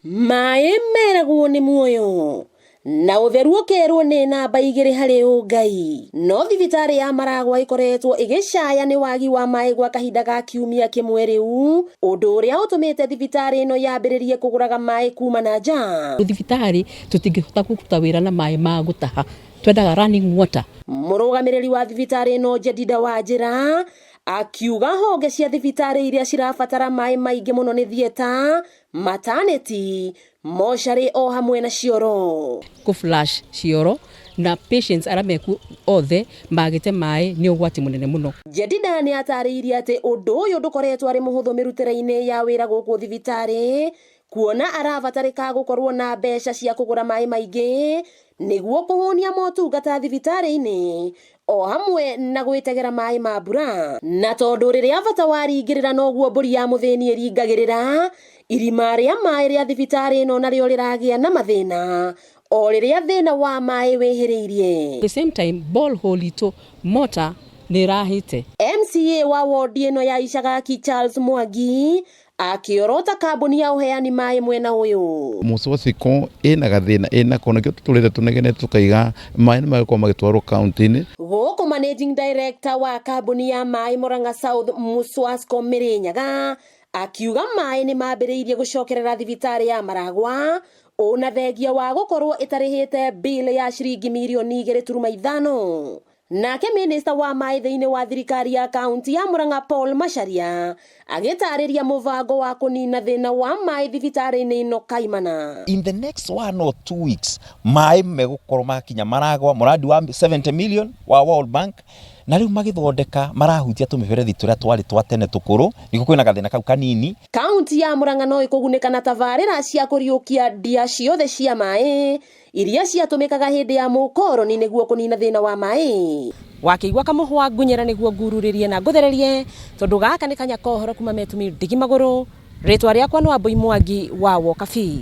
Maĩ meragwo nĩ muoyo na ũtheru ũkerwo nĩ namba 2 harĩ ũngai. No thibitarĩ ya Maragwa ĩkoretwo ĩgĩcaya nĩ wagi wa maĩ gwa kahinda ga kiumia kĩmwe rĩu, ũndũ ũrĩa ũtũmĩte thibitarĩ ĩno yambĩrĩrie kũgũraga maĩ kuma na nja. Thibitarĩ tũtingĩhota kũruta wĩra na maĩ ma gũtaha, twendaga running water. Mũrũgamĩrĩri wa thibitarĩ ĩno Jedida Wanjĩra akiuga honge cia thibitarĩ iria cirabatara maĩ maingĩ mũno nĩ theatre, maternity, mocarĩ o hamwe na cioro. Kũ flush cioro na patients arĩa meku othe magĩte maĩ nĩ ũgwati mũnene mũno. Jedida nĩ atarĩirie atĩ ũndũ ũyũ ndũkoretwo arĩ mũhũthũ mĩrutĩre-inĩ ya wĩra gũkũ thibitarĩ, kuona arabatarĩka gũkorwo na mbeca cia kũgũra maĩ maingĩ nĩguo kũhũnia motungata thibitarĩ-inĩ o hamwe na gwĩtegera maĩ ma mbura. Na tondũ rĩrĩa bata waringĩrĩra noguo mbũri ya mũthĩni ĩringagĩrĩra, irima rĩa maĩ rĩa thibitarĩ ĩno narĩo rĩragĩa na mathĩna o rĩrĩa thĩna wa maĩ wĩhĩrĩirie. The same time borehole itũ mota nĩ ĩrahĩte. MCA wa wodi ĩno ya Icagaki Charles Mwangi akĩorota kambuni ya ũheani maĩ mwena ũyũ. Muswasiko ĩna gathĩna ĩnako nakĩo tũtũrĩte tũnegene tũkaiga maĩ nĩ magĩkorwo magĩtwarwo kaunti-inĩ. Gũkũ managing director wa kambuni ya maĩ Murang'a South Muswasco Mĩrĩnyaga akiuga maĩ nĩ mambĩrĩirie gũcokerera thibitarĩ ya Maragwa ona thengia wa gũkorwo ĩtarĩhĩte bill ya ciringi mirioni 2.5. Nake minista wa maĩ thĩinĩ wa thirikari ya kaunti ya Murang'a Paul Macharia agĩtarĩria mũbango wa kũnina thĩna wa maĩ thibitarĩ-inĩ ĩno kaimana. In the next 1 or 2 weeks maĩ megũkorwo makinya Maragwa mũradi wa 70 million wa World Bank, na rĩu magĩthondeka marahutia tũmĩberethi tũrĩa twarĩ twa tene tũkũrũ, nĩguo kwĩna gathĩna kau kanini. Kaunti ya Murang'a no ĩkũgunĩka na tabarĩra cia kũriũkia ndia ciothe cia maĩ iria ciatũmĩkaga hĩndĩ ya mũkoroni nĩguo kũnina thĩna wa maĩ. Wakĩigua kamũhwa ngunyĩra nĩguo ngururĩrie na ngũthererie, tondũ gaka nĩ kanya ka ũhoro kuma Metumi Ndigi Magũrũ. Rĩtwa rĩakwa nĩ Wambui Mwangi wa Wokabi.